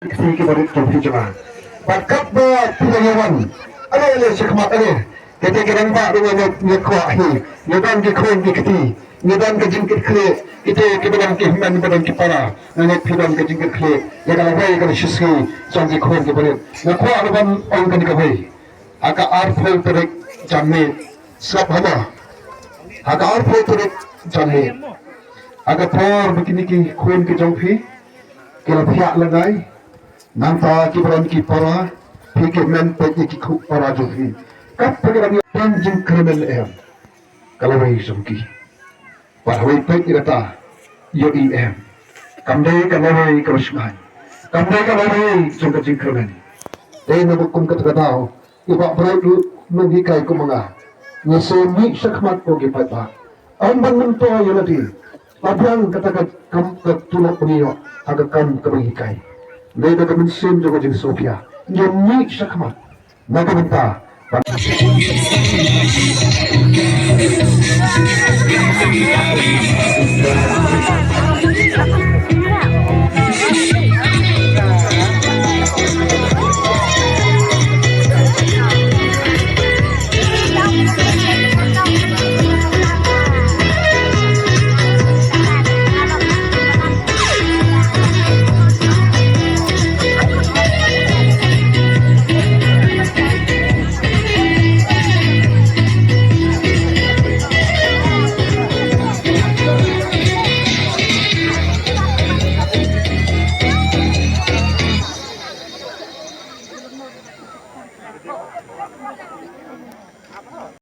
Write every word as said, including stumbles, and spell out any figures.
Kti ki barit jong phi jong nga. Bad katba phi dang ïa wan, ale ale shakhmat ale. Kata ki rangbah ruh nga kwah hi. Ngi don ki khun ki kti, ngi don ka jingkitkhlieh. Kita kiba don ki hynmen, ba don ki para, nga ngeit phi don ka jingkitkhlieh ïa ka lawei ka shisngi jong ki khun ki barit. Nga kwah ruh ban ong kane kawei. Ha ka arphew tarik janmiet, sngap haba, ha ka arphew tarik janmiet, ha ka por ba kine ki khun ki jong phi ki la thiah lyngngai, nangta ki baroh ki para, phi ki men peit ïa ki khun para jong phi. Katba ki dang ïa ban jingkyrmen em, ka lawei jong ki. Bad hawei peit ïa kata, ïohi em, kam dei ka lawei ka shngaiñ, kam dei ka lawei jong ka jingkyrmen. Te na ba kum kata ka daw, i Bah Bright ruh nonghikai kum ma nga, ngi sngewmih shakhmat ko ki paidbah. Ym ban myntoi ïa lade. La biang kata ka kam, ka tulop ba ngi ïoh ha ka kam kaba ngi hikai. Dei da ka mynsiem jong ka jingsngewkhia, ngin mih shakhmat na ka bynta ban